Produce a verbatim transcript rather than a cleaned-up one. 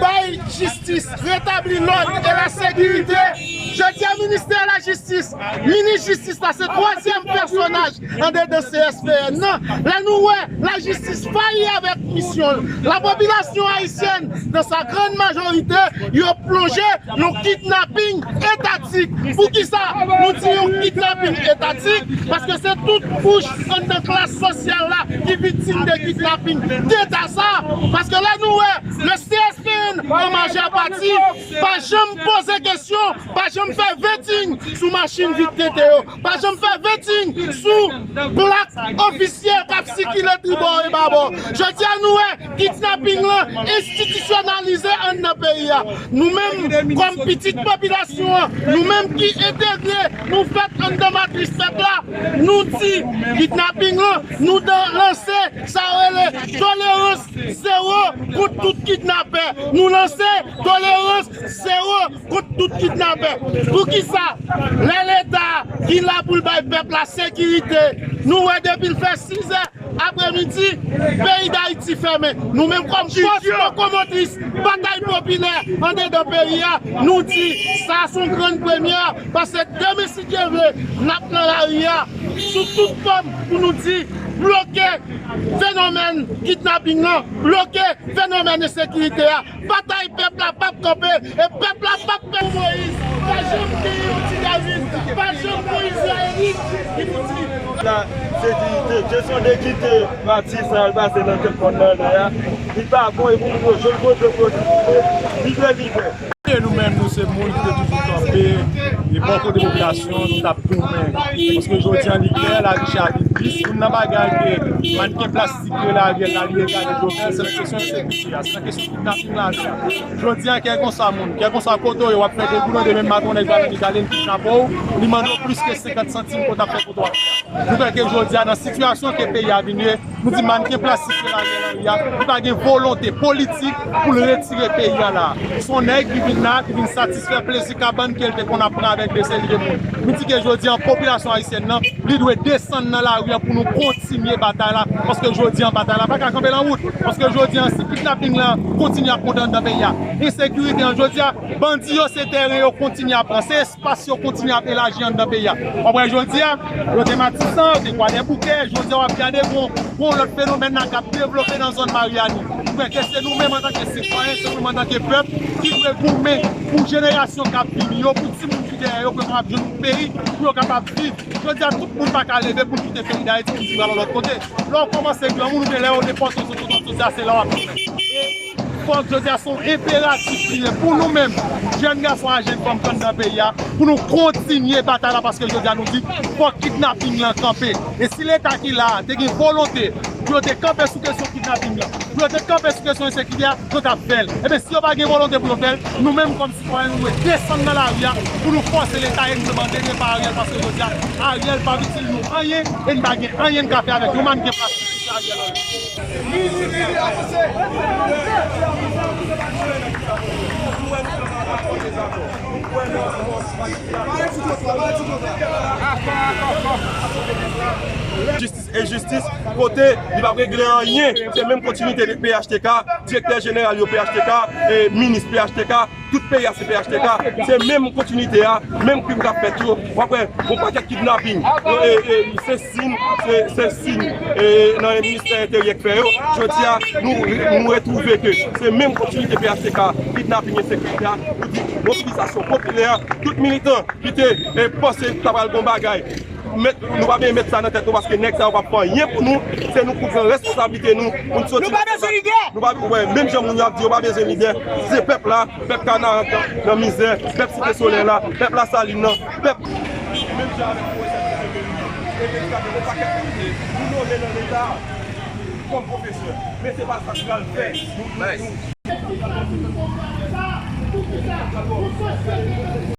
Bay jistis, retabli lòd e la sekirite. Jodi a, ministè lajistis, minis jistis la se twazyèm pèsonaj andedan C S P N nan. Lè nou wè lajistis fayi avèk misyon l, lapopilasyon ayisyèn, nan sa grann majorite, yo plonje nan kidnaping etatik. Poukisa nou di yon kidnaping etatik? Paske se tout kouch anndan klas sosyal la ki viktim de kidnaping deta sa. Paske lè nou wè le C S P N an majè pati, pa janm poze kesyon, pa janm fè vetting sou machin vit tete yo, pa janm fè vetting sou plak ofisyèl k ap sikile tribò e babò. Jodi a, nou wè kidnaping lan enstitisyonalize anndan peyi a. Nou menm, kòm pitit popilasyon an, nou menm ki entegre, nou fèt anndan matris pèp la, nou di kidnaping lan, nou dan-, lanse sa yo rele tolerans zewo kont tout kidnapè. Nou lanse tolerans zewo kont tout kidnapè. Poukisa? Lè Leta ki la pou l bay pèp la sekirite, nou wè depi l fè sizè apremidi, peyi Dayiti fèmen. Nou menm kòm fòs lokomotris batay popilè andedan peyi a, nou di sa se yon grann premyè, paske demen si Dye vle, n ap nan lari a sou tout fòm pou nou di bloke fenomèn kidnaping lan, bloke fenomèn ensekirite a. Batay pèp la p ap kanpe, e pèp la p ap pè. Moyiz, pa janm gen yon ti David, pa janm gen Izrayelit ki pou di. La sekirite, jesyon de kite pati sa al pase nan tèt mòn nan lè a. Li pa bon e pou nou jwenn kote pou yo li dwe libè. E nou menm, nou se moun ki te toujou kanpe e bò kote popilasyon, nou t ap goumen. Paske jodi a, li klè, lari Chapit dis, youn nan bagay ke mannken plastik yo la, Ariel la, li regade Jovenel, se nan kesyon ensekirite a, se nan kesyon kidnaping lari a. Jodi a, kèlkeswa moun, kèlkeswa kote w ye, w ap fè degoulon, demen maten, yon nèg va nan Mitalin kidnape w, li mande w plis ke senkant santim pou w t ap fè kote w ap fè. Nou kwè ke jodi a, nan sitiyasyon ke peyi a vin ye, nou di mannken plastik ke Ariel Henry a, li pa gen volonte politik pou l retire peyi a la. Se yon nèg ki vin la, ki vin satisfè plezi kabann ke l te konn ap pran avèk de seri de moun. Nou di ke jodi a, popilasyon ayisyèn nan, li dwe desann nan lari a pou nou kontinye batay la, paske jodi a, batay la pa ka kanpe nan wout. Paske jodi a, si kidnaping la kontinye ap monte anndan peyi a, ensekirite an jodi a, bandi yo se tèren yo kontinye ap pran, se espas yo kontinye ap elaji anndan peyi a. W ap wè jodi a, yo te Matisan, yo te Kwadèboukè, jodi a w ap gade gon, gon lòt fenomèn la k ap devlope nan zòn Maryani. Ou wè ke se nou menm antanke sitwayen, se nou menm antanke pèp ki dwe goumen pou jenerasyon k ap vini yo, pou timoun ki dèyè yo, pou yo kapab jwenn yon peyi, pou yo kapab viv. Jodi a, tout moun pa ka leve pou l kite peyi Dayiti pou l di pral yon lòt kote. Lè w kòmanse granmoun oubyen lè yo depòte w sou tout sòt sosya, se la w ap goumen. E fòk jodi a se yon enperatif li ye pou nou menm, jèn gason ak jèn fanm k anndan peyi a, pou nou kontinye batay la, paske jodi a nou di fòk kidnaping lan kanpe. E si Leta ki la a te gen volonte pou yo te kanpe sou kesyon kidnaping lan, pou yo te kanpe sou kesyon ensekirite a, yo t ap fè l. Ebyen, si yo pa gen volonte pou yo fè l, nou menm kòm sitwayen, nou dwe desann nan lari a pou nou fòse Leta e nou demande depa Ariel, paske jodi a, Ariel p ap itil nou anyen e n pa gen anyen n ka fè avèk yon mannken plastik ki se Ariel Henry. Jistis e jistis, kote li p ap regle anyen. Se menm kontinite de P H T K, direktè jeneral yo P H T K, e minis P H T K, tout peyi a se P H T K. Se menm kontinite a, menm krim k ap fèt yo. W ap wè, gon pakèt kidnaping. E, e, se siy, se, se siy, e, nan ministè enteryè k fè yo. Jodi a, nou, nou retwouve ke se menm kontinite P H T K, kidnaping, ensekirite a, nou di mobilizasyon popilè, tout militan ki te, e, panse ta pral gon bagay. Met, nou pa bezwen met sa nan tèt nou, paske nèg sa yo p ap fè anyen pou nou. Se nou pou pran responsablite nou, pou n soti. Nou pa bezwen lidè. Nou pa, wè, menm jan moun yo ap di yo pa bezwen lidè, se pèp la, pèp Kanaran nan mizè, pèp Site Solèy la, pèp Lasalin nan, pèp. Menm jan avèk pwofesè Joseph Herminie, e Denis Cathie, yon pakèt moun nou nonmen nan Leta kòm pwofesè. Men se pa sa k pral fè. Nou, nou, nou.